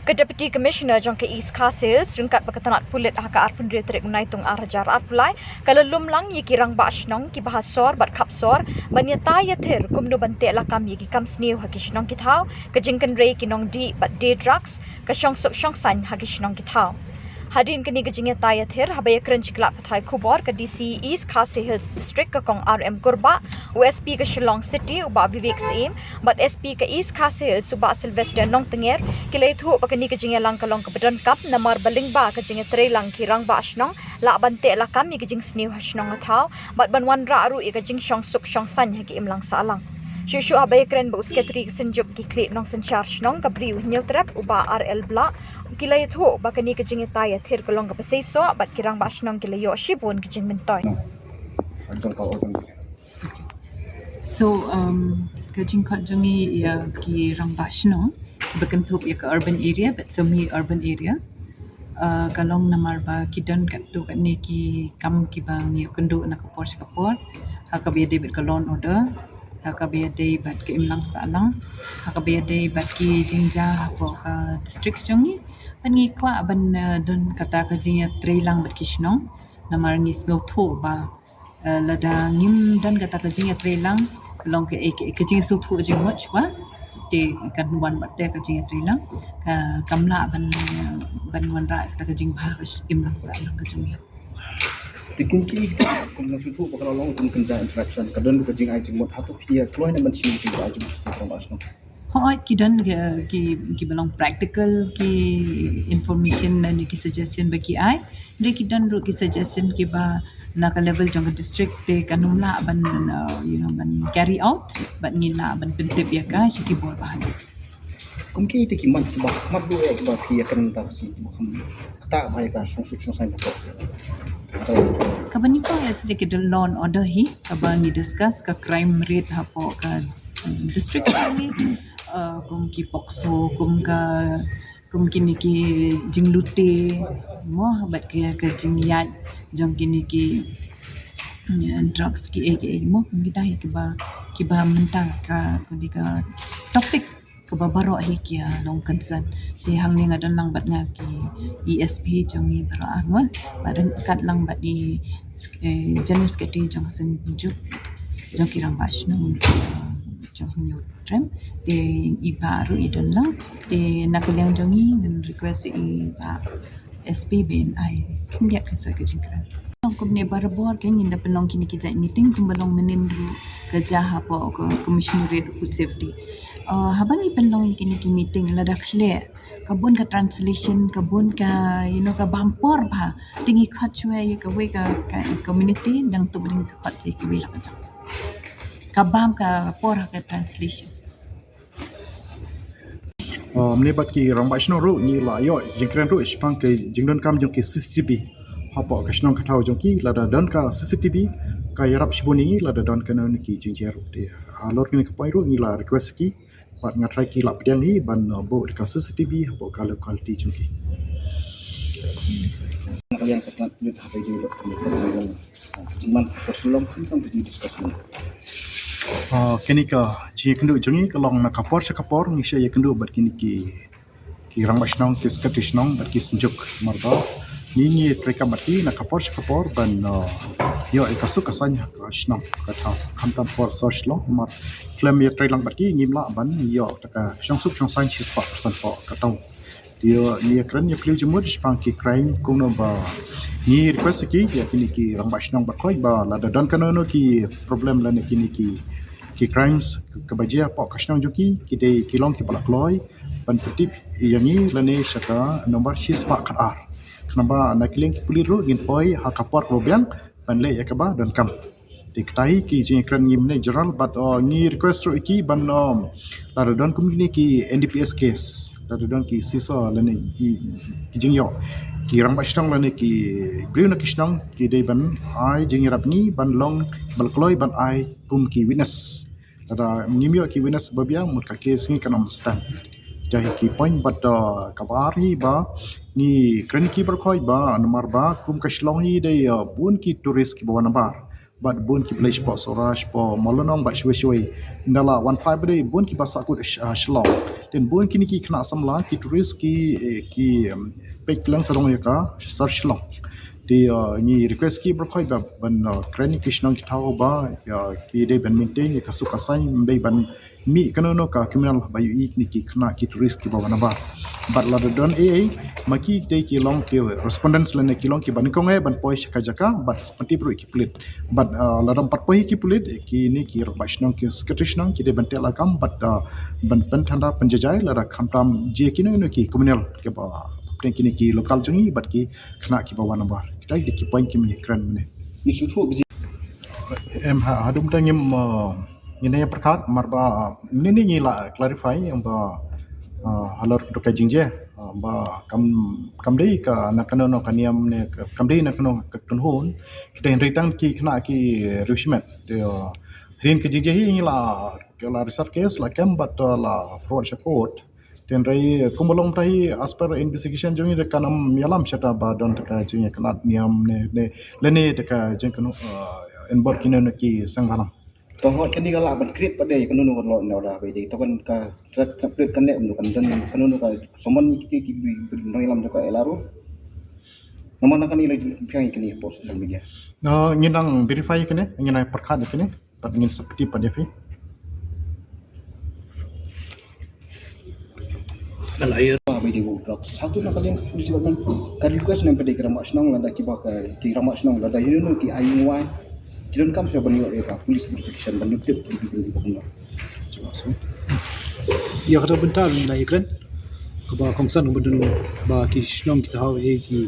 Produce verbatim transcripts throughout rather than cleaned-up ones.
Ka Deputy Commissioner jong ka East Khasi Hills, ryngkat bad ka tnat pulit, ha ka arphew hynriew tarik u Naitung ar hajar arphew lai, ka la lum lang ïa ki rangbah shnong kiba ha sor bad khap sor ban ïatai ïathir kumno ban teh lakam ïa ki kam sniew ha ki shnong ki thaw, ka jingkynrei ki nongdih bad die drugs, ka shongsuk shongsaiñ ha ki shnong ki thaw. Hadien kane ka jingïatai ïathir, haba ïakren sha ki lad pathai khubor, ka D C East Khasi Hills District, ka Kong R M Kurbah, u S P ka Shillong City, u Bah Vivek Syiem, bad S P ka East Khasi Hills, u Bah Sylvester Nongtnger, ki la ïathuh ba kane ka jingïalang ka long kaba donkam, namar ba lyngba ka jingïatreilang ki rangbah shnong, lah ban teh lakam ïa ka jingsniew ha shnong ha thaw, bad ban wanrah ruh ïa ka jingshongsuk shongsaiñ ha ki imlang sahlang. Shuh shuh haba ïakren bad u Secretary ka Synjuk ki khlieh nongsynshar shnong, ka Bri u Hynñiewtrep, u Bah R L Blah, ki la ïathuh ba kane ka jingïatai ïathir ka long kaba seisoh bad ki rangbah shnong ki la ïoh shibun ki jingmyntoi. So, um, ka jingkhot jong ngi ïa ki rangbah shnong ba kynthup ïa ka urban area bad semi urban area. Uh, ka long namar ba ki don katto katne ki kam kiba ngi ïoh kynduh na ka por sha ka por, ha kaba ïadei bad ka law and order, ha kaba ïadei bad ka imlang sahlang, ha kaba ïadei bad ki jingjia hapoh ka district jong ngi. Bad ngi kwah ban, uh, don kata ka jingïatreilang bad ki shnong, namar ngi sngewthuh ba, uh, lada ngim don kata ka jingïatreilang, long ka, ka, ka jingsngewthuh jingmut shuwa, te kan wan bad te ka jingïatreilang, ka, kam lah ban, ban wanrah kata ka jingbha ha ka imlang sahlang ka jong ngi. Te kum ki, kum nang shu thuh ba ka la long kum kynja interaction, ka don ka jingai jingmut, hato phi ïa kloi ne ban shu ki ba jingmut ki ba shnong? Hooid, ki don ki, ki, kiba long practical ki information ne ki suggestion ba ki ai. Dei ki don ruh ki suggestion kiba na ka level jong ka district te kan ym lah ban, uh, you know, ban carry out, bad ngin lah ban pyntip ïa ka sha ki bor bahan. Kum ki te ki mat kiba, mat ruh ïa kiba phi ïa kan ta si kiba kham kata ba ïa ka shongsuk shongsaiñ hapoh. Kaba nyngkong ïa te ki don law and order hi, kaba ngi discuss ka crime rate hapoh ka, mm, district ni, uh, kum ki POCSO, kum ka, kum kine ki jinglute, mo, bad ki, ka jingïaid jong kine ki, mm, drugs ki, eh, ki, eh, mo, kum kita hi kiba, kiba mynta ka, ka di ka topic kaba baroh hi ki, ah, long concern. Te hangne nga don lang bad nga ki E S P jong ngi baroh arngut, bad ryngkat lang bad i, eh, General Secretary jong Synjuk jong ki rangbah shnong, ah, jong Hynñiewtrep. Te i Bah ruh i don lang. Te na ka liang jong ngi ngan request i Bah S P ba in ai khyndiat ka soi ka jingkren. Long kumne barabor ke ngin da pynlong kine ki jait meeting kumba long mynnin ruh ka jia hapoh ka Commissionerate Food Safety. Uh, haba ngi pynlong ïa kine ki meeting lada khleh ka bun ka translation, ka bun ka, you know, ka bam por bha. Te ngi khot shuwa ïa kawei ka, ka community dang tuh ba dang sa khot ïa kiwei la ka jong. Ka bam ka por ha ka translation. Uh, mynne bad ki rangbah shnong ruh ngi la ïoh jingkren ruh shaphang ka jingdonkam jong ki C C T V hapoh ka shnong ka thaw jong ki. Lada don ka C C T V ka ïarap shibun ïa ngi lada don kano kano ki jingjia ruh. Te halor kane ka point ruh ngi la request ki bad nga trai ki la pdiang hi ban, uh, buh ka C C T V hapoh ka locality jong ki. Nga ka liang ka tnat pulit ha ka ïa ka jingman ka sor Shillong khamtam ka jingdiscuss. Ah, kane ka jingïakynduh jong ngi ka long na ka por sha ka por ngi sa ïakynduh bad kine ki, ki rangbah shnong, ki secretary shnong bad ki Synjuk, namar ba ngi ngi treikam bad ki na ka por sha ka por ban, ah, ïoh ïa ka suk ka saiñ ha ka shnong ka thaw khamtam por sor Shillong, namar khlem ïatreilang bad ki ngim lah ban ïoh da ka shongsuk shongsaiñ shispah percent hapoh ka thaw. Te ngi ïakren ïaphylliew jingmut shaphang ki crime kumno ba ngi request ïa ki, ïa kine ki rangbah shnong baroh khoit ba lada don kano kano ki problem lane kine ki, ki crimes kaba jia hapoh ka shnong jong ki, ki dei ki long kiba la kloi ban pyntip ïa ngi lane sha ka nombar shispah khatar. Khnang ba na ka liang ki pulit ruh ngin poi ha ka por kaba biang ban leh ïa kaba donkam. Te kita hi ki jingïakren ngim ne general bad, uh, ngi request ruh ïa ki ban, um, lada don kum kine ki N D P S case, lada don ki sisa lane ki, ki jingïoh ki rangbah shnong lane ki briew na ki shnong ki dei ban ai jingïarap ngi ban long ba la kloi ban ai kum ki witness. Lada ngim ïoh ki witness ba biang mut ka case ngi kan ym stand. Kita hi ki point bad, uh, kaba ar hi ba ngi kren ïa ki baroh khoit ba namar ba kum ka Shillong hi dei, uh, bun ki tourist kiba wan nabar. Bad bun ki Blei shapoh Sohra, shapoh Mawlynnong bad shwei shwei. Ynda la wan phai ba dei bun kiba sahkut, ah, Shillong. Te bun kine ki khynnah samla, ki tourist ki, eh, ki, um, peit lang sarong ïa ka sar Shillong. Te, uh, ngi request ki baroh khoit ba ban, uh, kren ïa ki shnong ki thaw ba, ïa, ki dei ban maintain ïa ka suk ka saiñ, ym dei ban mih kano kano ka criminal ba ïohi ïa kine ki khynnah ki tourist kiba wan nabar. Bad lada don ei ei, ma ki te ki long ki respondents lane ki long kiba nyngkong eh ban poi sha ka jaka, bad sha pynti briew ki pulit. Bad, uh, lada ym pat poi ki pulit, kine ki rangbah shnong, ki secretary shnong, ki dei ban teh lakam, bad, uh, ban pynthanda pynjaijai, lada khamtam jia kino kino ki criminal kiba hapdeng kine ki local jong ngi, bad ki khynnah kiba wan nabar. Kita ki dei ki point ki mih kren mynne. Ngi shu thuh biji. Em, ha, haduh mynta ngim, uh, ngin ïa pyrkhat, namar ba, uh, mynne ngi la clarify, ïa ba, uh, halor ka jingjia, uh, ba kam, kam dei ka na kano kano ka niam ne ka, kam dei na kano ka kynhun, kita hynrei tang ki khynnah ki riewshimet. Te, uh, hadien ka jingjia hi ngi la, ka la reserve case, la kem bad, uh, la forward sha court. Te hynrei kumba long mynta hi as per investigation jong ngi te kan ym ïalam shata ba don te ka jingïakynad niam ne, ne, lane te ka jingkynhun, uh, involve kino kino ki seng bhalang. To hooid kane ka lah ban create pat de kano kano ka law and order ba ïadei. To kan ka track, track plate kan leh, kan don kano kano ka summon ïa kito ki, ki, ki nongïalam jong ka L R O. Namar na kane la pynïaid ïa kane hapoh social media. Uh, ngin nang verify ïa kane, ngin nang pyrkhat ïa kane. Pat ngin sa kti pat ïa phi. Ka la ïa ba dei u drug. Satu na ka liang ka police department ka request na ka dei ki rangbah shnong lada kiba ka, ki rangbah shnong lada ïa kino kino ki aiñ wai, ki donkam shuwa ban ïoh ïa ka police protection ban ïoh tip ki, ki, ki, ki, ki. Ïa kata bynta ruh ngi la ïakren kaba kongsan kaba don ba ki shnong ki thaw ïa ki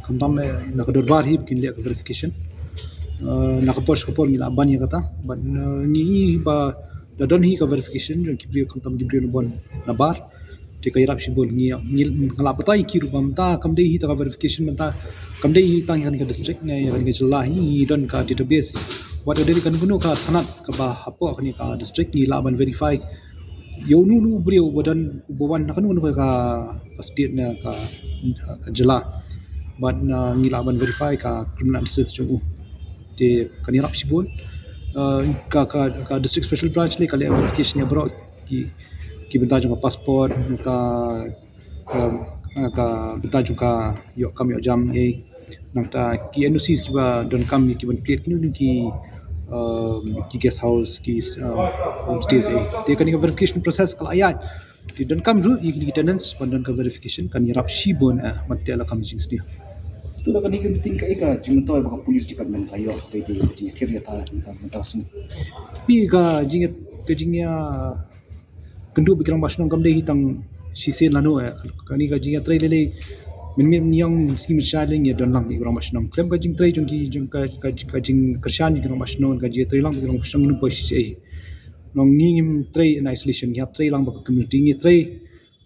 khamtam, eh, na ka dorbar hi ba kin leh ka verification. Eh, na ka por sha ka por ngi la ban ïa kata. Bad, eh, ngi i ba da don hi ka verification jong ki briew khamtam ki briew na bun nabar. Te ka ïarap shibun ngi, ngi, nga la batai ki ruh ba mynta kam dei hi ta ka verification mynta kam dei hi tang ïa kane ka district ne ïa kane ka jylla hi, ngi don ka database. Wat ka dei kano kano ka thanat kaba hapoh kane ka district ngi lah ban verify ïa uno uno u briew uba don, uba wan na kano kano ka, ka state ne ka, ka jylla. Bad, uh, ngi lah ban verify ka criminal status jong u. Te kan ïarap shibun. Uh, ka, ka, ka District Special Branch lei ka leh verification ïa baroh ki, ki bynta jong ka passport, ka, ka, ka bynta jong ka ïoh kam ïoh jam, eh. Nangta ki N O Cs kiba donkam ïa ki ban plie kino kino ki, um, ki guest house, ki, um, homestays, eh. Te kane ka verification process ka la ïaid. Te donkam ruh ïa ki tenants ban don ka verification kan ïarap shibun, eh, ban teh lakam jingsniew. To da kane ka meeting kaei ka jingmyntoi ba ka police department ka ïoh, ka ïoh ka jingïathir ïa ka, ka, ka, ka, ka. Pi ka jingïa, ka jingïa kynduh bad ki rangbah shnong kam dei hi tang shisien lano, eh. Kane ka jingïatrei lei lei mynmiet mynñiang, sngi mynshai lei ngi ïa don lang bad ki rangbah shnong. Khlem ka jingtrei jong ki, jong ka, ka, ka jingkyrshan jong ki rangbah shnong, ka jingïatrei lang bad ki rangbah shnong, ngi poi shisha. Ngi ngim trei in isolation, ngi hap trei lang bad ka community, ngi trei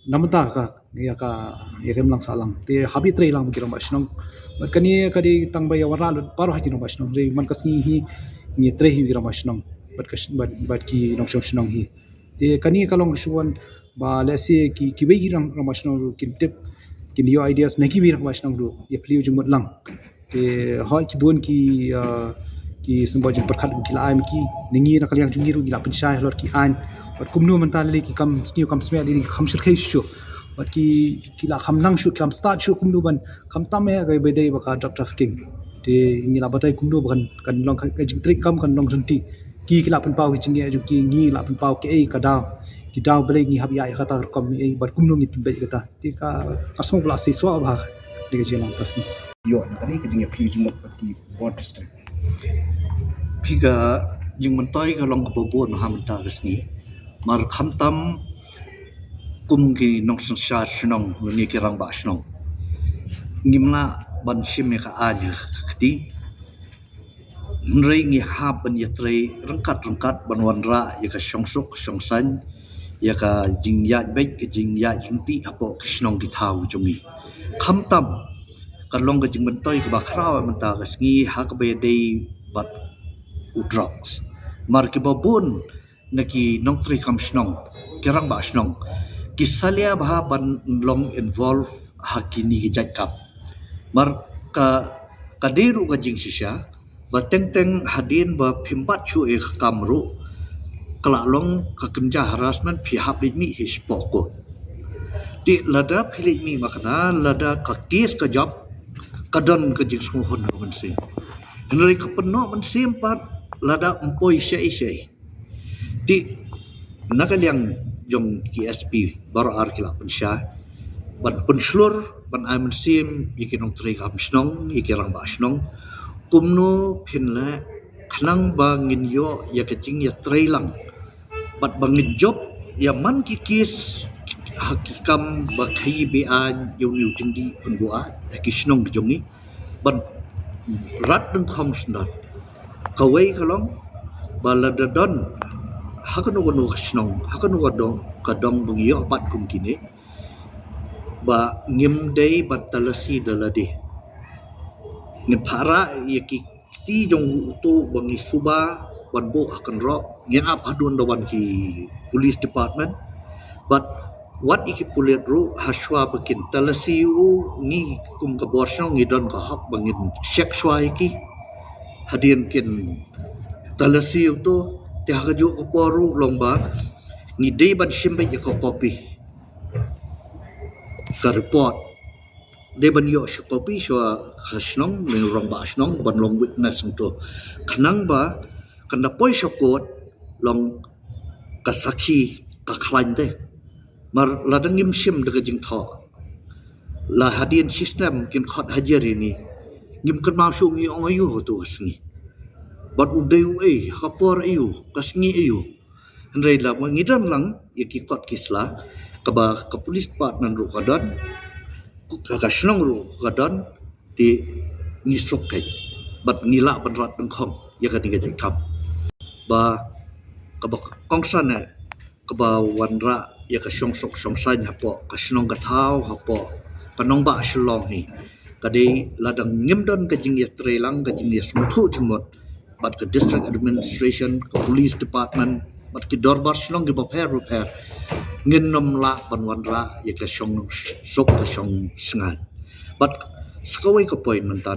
na bynta ka, ïa ka, ïa ka imlang sahlang. Te hap ïatrei lang bad ki rangbah shnong. Bad kane ka dei tang ba ïa wanrah lut baroh ha ki rangbah shnong. Te man ka sngi hi ngi trei hi ki rangbah shnong bad ka, bad, bad ki nongshong shnong hi. Te kane ka long ka shuwa ba lehse ki, kiwei ki rang, rangbah shnong ruh kin tip, kin ïoh ideas na kiwei rangbah shnong ruh ïa plie jingmut lang. Te hooid ki bun ki, uh, ki symbai jingpyrkhat ki la ai ma ki, ne ngi na ka liang jong ngi ruh ngi la pynshai halor ki aiñ. Bad kumno mynta lei ki kam sniew kam smiat lei ki kham shyrkhei shuh. Bad ki, ki la kham nang shuh, ki kham stad shuh kumno ban khamtam ïa ka ba dei ba ka drug trafficking. Te ngi la batai kumno ba kan, kan long ka, ka jingtrei kam kan long ryntih. Ki, ki la pynpaw ki jingeh jong ki, ngi la pynpaw kiei ka daw. Ki daw balei ngi hap ïa, ïa kata ka rukom, eh, bad kumno ngin pynbeit ïa kata. Te ka, ka sngew ba la seisoh bha ka, dei ka jingïalang tas ni. Ïoh na kane ka jingïaphi jingmut bad ki bor district. Phi, ka jingmyntoi ka long kaba bun ha mynta ka sngi. Mar khamtam kum ki nongsynshar shnong lane ki rangbah shnong, ngim lah ban shim ïa ka aiñ ha ka kti. Hynrei ngi hap ban ïatrei ryngkat ryngkat ban wanrah ïa ka shongsuk shongsaiñ, ïa ka jingïaid beit, ka jingïaid ryntih hapoh ki shnong ki thaw jong ngi. Khamtam ka long ka jingmyntoi kaba khraw mynta ka sngi ha kaba ïadei bad u drugs. Mar kiba bun na ki nongtrei kam shnong, ki rangbah shnong, ki salia bha ban long involve ha kine ki jait kam. Mar ka, ka dei ruh ka jingshisha ba teng teng hadien ba phim bat shuh ïa ka kam ruh ka la long ka kynja harassment, phi hap leit mih hi shapoh court. Te lada phi leit mih makna, lada ka kes ka jop, ka don ka jingsngewhun ha ka mynsiem. Hynrei ka pynnoh mynsiem pat lada ym poi shei shei. Te na ka liang jong ki S P baroh ar ki la pynshai ban pynshlur, ban ai mynsiem ïa ki nongtrei kam shnong, ïa ki rangbah shnong, kumno phin leh khnang ba ngin ïoh ïa ka jingïatreilang bad ba ngin jop ïa man ki kes ha ki kam ba khaïi be-aiñ ïa une u jingdih pynbuaid ha ki shnong ki jong ngi. Ban rat dyngkhong sdang. Kawei ka long ba lada don ha kano kano ka shnong, ha kano ka dong, ka dong ba ngi ïoh pat kum kine, ba ngim dei ban talasi da lade. Ngin phah rah ïa ki kti jong uto ba ngi suba ban buh ha kynroh, ngin ap haduh da wan ki police department. Bad wat ïa ki pulit ruh, ha shuwa ba kin talasi u, ngi kum ka bor shnong ngi don ka hok ba ngin check shuwa ïa ki. Hadien kin talasi uto, te ha kajuh ka por ruh long ba ngi dei ban shim beit ïa ka copy, ka report. Dei ban ïoh sha copy sha ka shnong, ne rangbah shnong, ban long witness hangto. Khnang ba kan da poi sha court long ka sakhi ka khlaiñ te. Mar lada ngim shim da ka jingthoh, la hadien shi snem kin khot hajar ïa ngi, ngim kynmaw shuh ngi ong aïu ha uto ka sngi. Bad u dei uei, ha ka por aïu, ka sngi aïu. Hynrei lada ngi don lang ïa ki kot ki sla, kaba ka police department ruh ka don, ka, ka shnong ruh ka don, te ngi suk keiñ bad ngi lah ban rat dyngkhong ïa kane ka jingkam. Ba kaba kongsan eh, kaba wanrah ïa ka shongsuk shongsaiñ hapoh ka shnong ka thaw, hapoh ka nongbah Shillong hi, ka dei lada ngim don ka jingïatreilang, ka jingïasngewthuh jingmut bad ka district administration, ka police department, bad ki dorbar shnong kiba pher bapher, ngin nym lah ban wanrah ïa ka shongsuk ka shongshngaiñ. Bad sa kawei ka point mynta,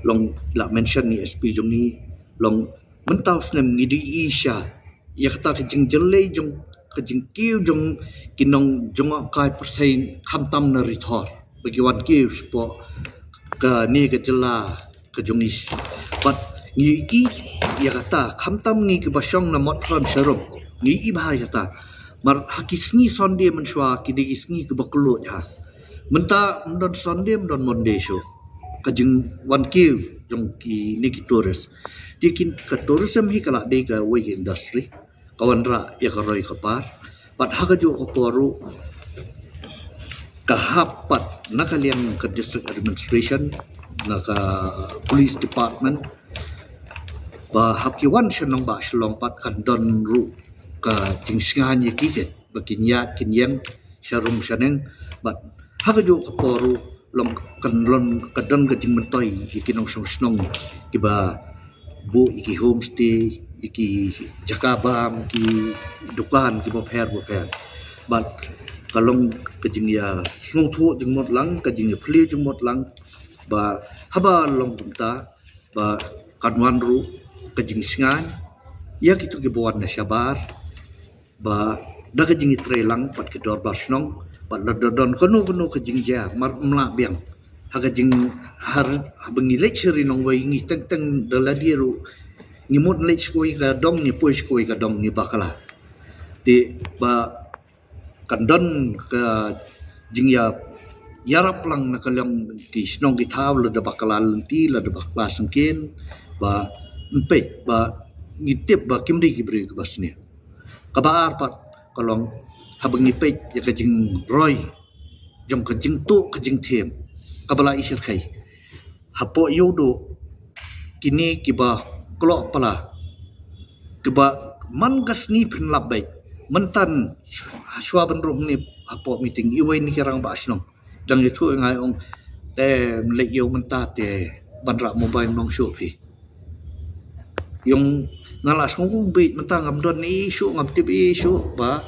long la mention ïa u S P jong ngi, long mynta u snem ngi dei i sha ïa kata ka jingjyllei jong, ka jingkiew jong ki nongjngohkai pyrthei, khamtam na Ri Thor ba ki wan kiew shapoh kane ka jylla ka jong ngi. Bad ngi i ïa kata, khamtam ngi kiba shong na Motphran Sharum, ngi i bha ïa kata. Mar ha ki sngi Sunday mynshuwa ki dei ki sngi kiba kylluid ha. Mynta ym don Sunday, ym don Monday shuh ka jingwan kiew jong kine ki tourist. Te kane ka tourism hi ka la dei kawei ka industry, ka wanrah ïa ka roi ka par. Bad ha kajuh ka por ruh ka hap pat na ka liang ka district administration, na ka police department, ba hap ki wan sha nongbah Shillong pat kan don ruh ka jingshngaiñ ïa ki, ba kin ïaid kin ïeng sharum shaneng. Bad ha kajuh ka por ruh long kan long ka don ka jingmyntoi ïa ki nongshong shnong kiba buh ïa ki homestay, ïa ki jaka bam, ki dukan kiba pher bapher. Bad ka long ka jingïasngewthuh jingmut lang, ka jingïaphylliew jingmut lang, ba haba long kumta ba kan wan ruh ka jingshngaiñ ïa kito kiba wan na shabar, ba da ka jingïatreilang bad ki dorbar shnong, bad lada don kano kano ka jingjia, mar ym lah biang. Ha ka jing, ha, haba ngi leit sha Ri Nongwei ngi teng teng da lade ruh, ngi mut leit sha kawei ka dong, ngi poi sha kawei ka dong, ngi bakla. Te ba kan don ka jingïa, ïarap lang na ka liang ki shnong ki thaw, lada bakla lynti, lada bakla syngkien, ba ym peit, ba ngi tip ba kim dei ki briew kiba sniew. Kaba ar pat ka long, haba ngi peit ïa ka jingroi jong ka jingtuh ka jingthem kaba la i shyrkhei hapoh ïewduh kine kiba kloh pala, kiba man ka sngi phin lap beit. Mynta shuwa ban rung ne hapoh meeting, iwei na ki rangbah shnong dang ïathuh ïa nga, ong te leit ïew mynta te ban rah mobile nong shuh phi. Ïong nga la sngew beit mynta, ngam don ei shuh, ngam tip ei shuh ba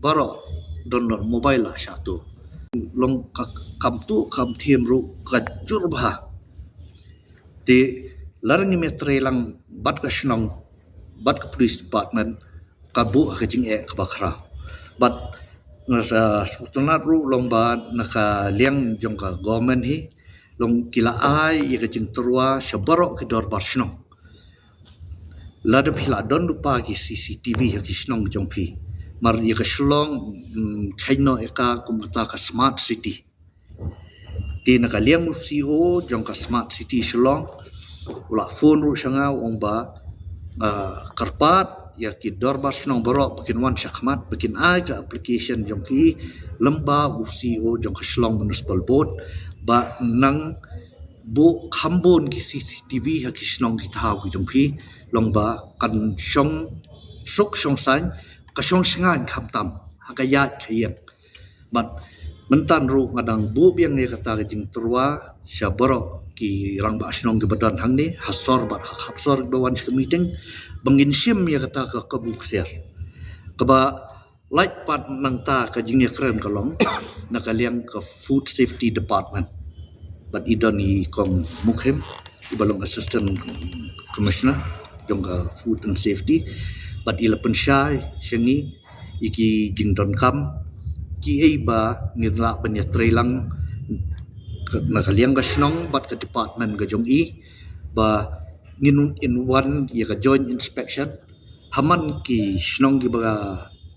baroh don don mobile la shah tuh. Long ka kam tuh kam them ruh ka jur bha. Te lada ngim ïatreilang bad ka shnong bad ka police department, ka buh ka jingeh kaba khraw. Bad nga sa sngewtynnat ruh long ba na ka liang jong ka government hi long ki la ai ïa ka jingtyrwa sha baroh ki dorbar shnong. Lada phi la don lypa ki C C T V ha ki shnong jong phi, mar ïa ka Shillong, mm, kheiñ noh ïa ka kum kata ka smart city. Te na ka liang u C E O jong ka Smart City Shillong u la phone ruh sha nga, u ong ba, ah, kyrpad ïa ki dorbar shnong baroh ba kin wan shakhmat ba kin ai ka application jong ki lem bad u C E O jong ka Shillong Municipal Board ba nang buh kham bun ki C C T V ha ki shnong ki thaw ki jong phi, long ba kan shong suk shong saiñ, ka shong shngaiñ khamtam ha ka ïaid ka ïeng. Bad mynta ruh nga dang buh biang ïa kata ka jingtyrwa sha baroh ki rangbah shnong kiba don hangne ha sor bad ha khap sor kiba wan sha ka meeting, ba ngin shim ïa kata ka kabu ksiar. Kaba lait pat nangta ka jingïakren ka long na ka liang ka Food Safety Department. Bad i don i Kong Mukhim, iba long Assistant Commissioner jong ka Food and Safety. Bad i la pynshai sha ngi ïa ki jingdonkam kiei ba ngin lah ban ïatreilang na ka liang ka shnong bad ka department ka jong i, ba ngin ïa wan ïa ka joint inspection ha man ki shnong kiba,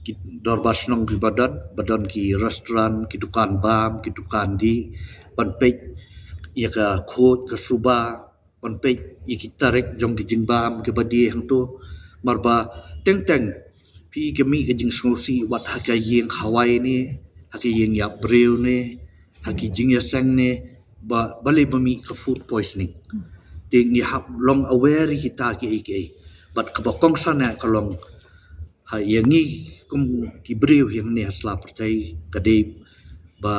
ki dorbar shnong kiba don, ba don ki restaurant, ki dukan bam, ki dukan dih, ban peit ïa ka khuid ka suba, ban peit ïa ki tarik jong ki jingbam kiba die hangto. Mar ba teng teng phi ïa ka mih ka jingsngewsih wat ha ka ïing khawai ne, ha ka ïing ïap briew ne, ha ki jingïaseng ne, ba balei ba mih ka food poisoning. Te ngi hap long aware ïa kita kiei kiei. Bad kaba kongsan eh ka long ha ïa ngi kum ki briew hangne ha sla pyrthei ka dei ba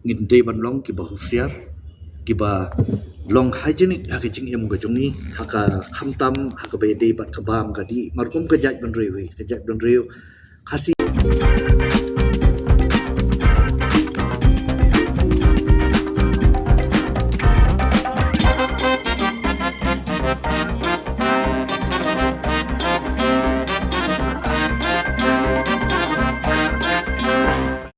ngin dei ban long kiba husiar, kiba long hygienic ha ka jingim ka jong ngi, ha ka khamtam, ha kaba ïadei bad ka bam ka dih, mar kum ka jaitbynriew hi, ka jaitbynriew Khasi.